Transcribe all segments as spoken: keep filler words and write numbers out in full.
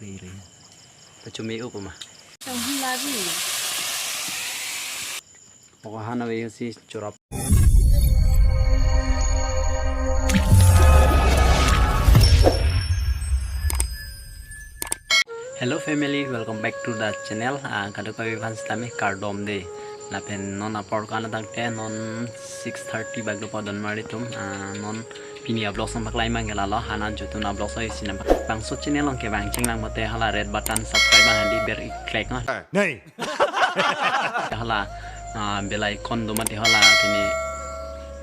Re, re. Pachumi up ma. Tong hula bi. Pokok han ave si chorap. Hello family, welcome back to the channel. Ah, kadokave aphan sitame kardom dei. Lapen non apor kan tangte non six thirty bak dopo donmar atum. Ah, non pini a-vlogs nangpaklangji abang ke lalo, han an chotun a-vlogs oi sinam. Bangso channel along kevang chenglang pote hala red button subscribe abang hadi ber i-click non. Nei. Hala, ah, bell icon do mati hala pini,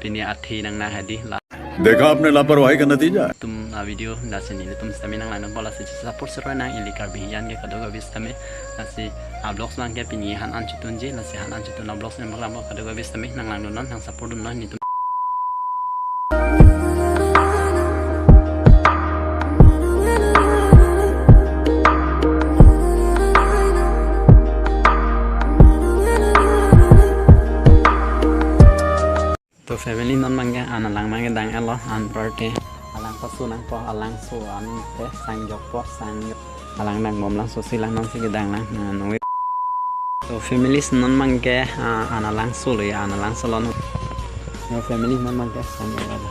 pini athe nangnang hadi la. देखा आपने लापरवाही का नतीजा है। Tum a-video lasi nelitum sitame nanglangdun po, lasi support siroi nang ili Karbi hijan ke kadokave sitame, lasi a-vlogs abang ke pini han an chotunji, lasi han an chotun a-vlogs nangpaklang po, kadokave sitame nanglangdun non, nang support dun non nelitum. To family, non abang ke an alang abang ke dang-etlo, an parte. Alang pasu nangpo, alangso ante sangjokpo, sangjok. Alang dangbomlang, sosi lang nonsi kedang lang. Nah, nui. To families, non abang ke, ah, an alangso lo ya, an alangso lo. No family, non abang ke sangjok lo.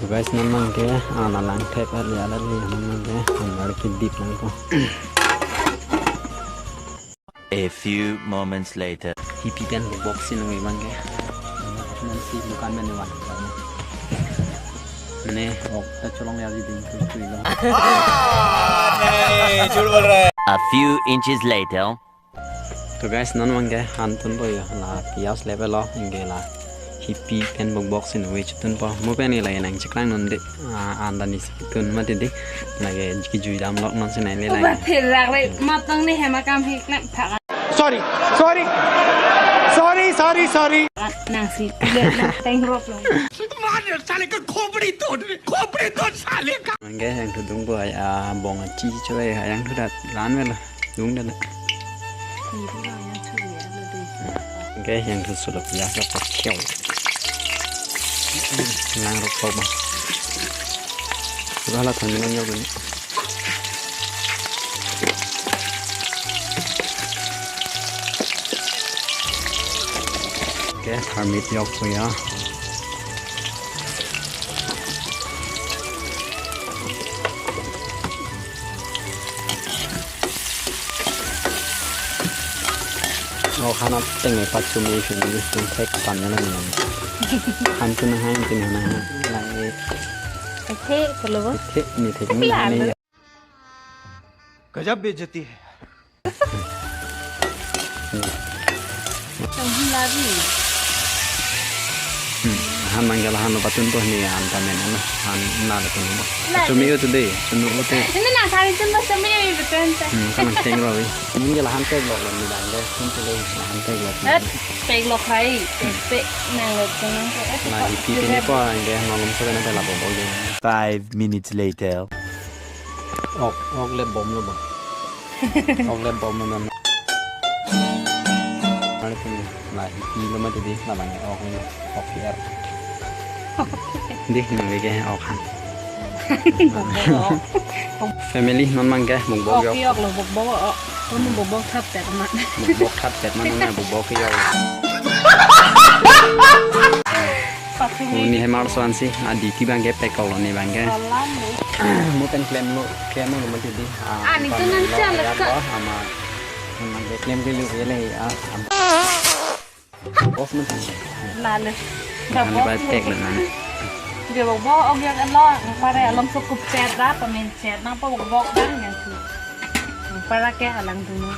To guys, non abang ke an alangthek alia alia, non abang ke an bar kedip nangpo. A few moments later. Hipi pen bokbok si nangvang ke. Nangsi dukan pen nangvang. Mane, ok ta cholong ya, di ding tu tu lo. नहीं, झूठ बोल रहा है। A few inches later. To guys, non abang ke han tunpo ya, la piyaj level lo, anke la hipi pen bokbok si nangve chotun po. Mo pen ni lake nangcheklang non dei. Ah, anta nisi tun mati dei. Lake kejui dam lok non si nai le lake. Uba therak le matang ni hema kam hik nak thak. Sorry, sorry, sorry, sorry, sorry. Nangsi le nang tengrop lo. मार साले का खोपड़ी तोड़, खोपड़ी तोड़ साले का। Anke yang tudung po ai, ah, bong achi choi, yang tudat lan velo. Dung dah. Anke, yang tu sulap ya, sulap pakyau. Nang rokok bang. Sudah lah, than minum ya, bang. Anke, tharmit yok ko ya. Oh, han ateng e pachumi isi ni isi thek pan ya lang. Han tu nang han tu nang han. Lang e. Thek, kalau bo. Thek ni thek ni han ni. गजब बेइज्जती है। Tong hula bi. Hmm, han abang ke la han lo patun po ni an kamen ano. Han na lo tun po. La. Chumi yo today, chumi yo te. Ini na sari chun ba chumi yo betul te. Hmm, kan tengroi. Abang ke la han tek lok lo ni abang ke. Tun tu le la han tek lok. Eh, tek lok hai. Tek tek nang lo tun nang ko. Eh, la ipi te ni po abang ke malum so na te la bom bom ke. Five minutes later. Ok, ok le bom lo ba. Ok le bom lo na. Mari pun la ipi lo mati dei, la abang ok lo, ok ya. Dei, nangve ke ok han. Family, non abang ke bokbok yok. Ok yok lo, bokbok ok. Bokbok thap tet ma. Bokbok thap tet ma, non bokbok yok. Pachumi. Ni hemar so ansi, adi ki abang ke pekok lo ni abang ke. Mo pen klemlo, klemlo mati dei. Ah, ni tu nan cha leka. Ama, ama ke klem ke lu ye le, ah, ama. Off mati. Lale. Ang bai pek le nan. Dia bokbok ok yang elo, para alom sukup chet ra, pamen chet, nang pa bokbok dang yang tu. Para ke alang dulu.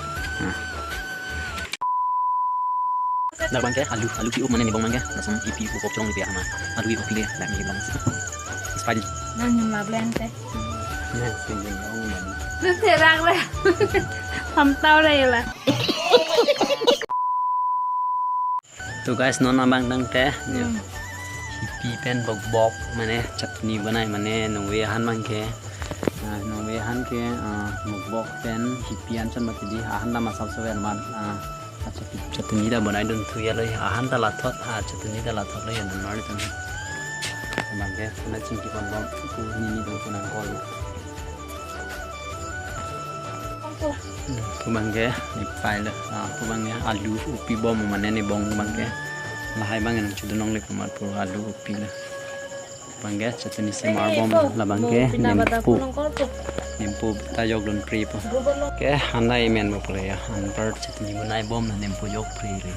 Dak abang ke alu, alu ki-up mane ni bong abang ke. Langsung ipi bokbok cholong ipi ama. Alu ki-up le, dak ni bang. Spicy. Nang nyum la blend te. Nang sing ding ong man. Nang therak re. Ham tau re la. To guys, non abang tangte. Hmm. Hipi pen bokbok mane chutney banai mane nangve han abang ke. Ah, nangve han ke, ah, bokbok pen hipi an chon mati dei, ahan ta masap so vel man. Ah, Chutney, chutney ta bonai dun thu ya lo, ahan ta lathot, ah, chutney ta lathot lo ya dun mari tun. Abang ke, kena chingki pon bom, ku nini dun ku nang kol. Pu abangke, nepai lo. Ah, pu abangke alu upi bom mane ne bong abangke. Lahai abang nangchedun longle komat pu alu upi lo. Abangke chutney semar bom, labangke nempo. Nempo ta jokdun pri po. Ke hanai men bo pule ya. Anpar chutney bonai bom nempo jok pri le.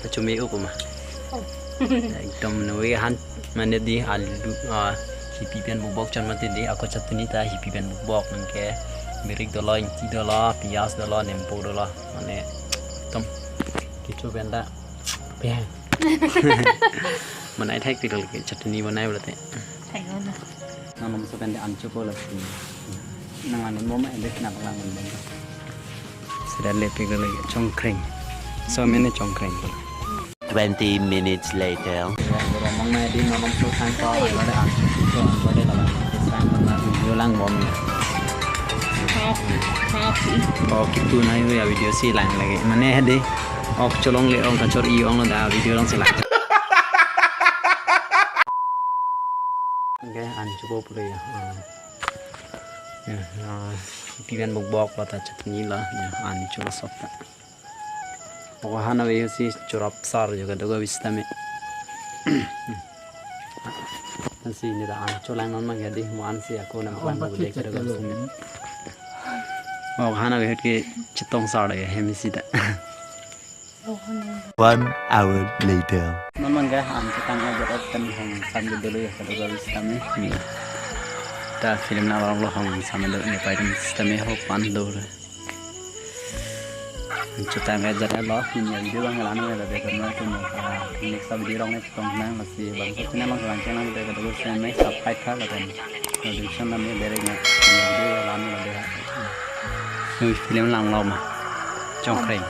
Pachumi upo ma. Ekdom noi han mane di alu, ah, hipi pen bukbok chot mati di, ako chutney ta hipi pen bukbok, anke birik dolo, ingti dolo, piyaj dolo, nempo dolo, mane ekdom kecho pen ta pe. Bonai thek ti lo ke chutney bonai pulote. Thek lo na. Nang nomso pen de an chopo lasi. Nang an bom ma, ende nang lang bom. Sida lepik lo lagi chongkreng. So mene chongkreng. Twenty minutes later. Romang ma di nang nomso sang ko, an lo de an chopo, an lo de la. Sang na video lang bom. Hop, hop. Oh, kitu na yo ya video si lang lagi. Mane de. Ok cholongle, ok kachor-i ong lo da video along si lang. Anke an chopo pule ya. Ah. Ya, ah, hipi pen bukbok lo ta chutney lo. Ya, an cholo sop ta. Ako han ave si chorap sar jo kadokave sitame. Ansi ne ta an cholang non abangke di mo ansi ako nang plan bule kadokave sitame. Ako han ave ke chetong sar le hem sita. One hour later. Non abangke an chetang aja pen hong sam dulu ya kadokave sitame. Hmm. Ta film nang long lo hong sam dulu ne pai sitame ho pan dulu. Chetang aja lo, ini video abang lan lo de kan mo, ah, next video along next tong nang lasi bang. Channel along lang channel de kadokave sitame subscribe tha lapen notification nang me bereng ya. Ini video lan lo de. Ui, film lang lo ma. Chongkreng.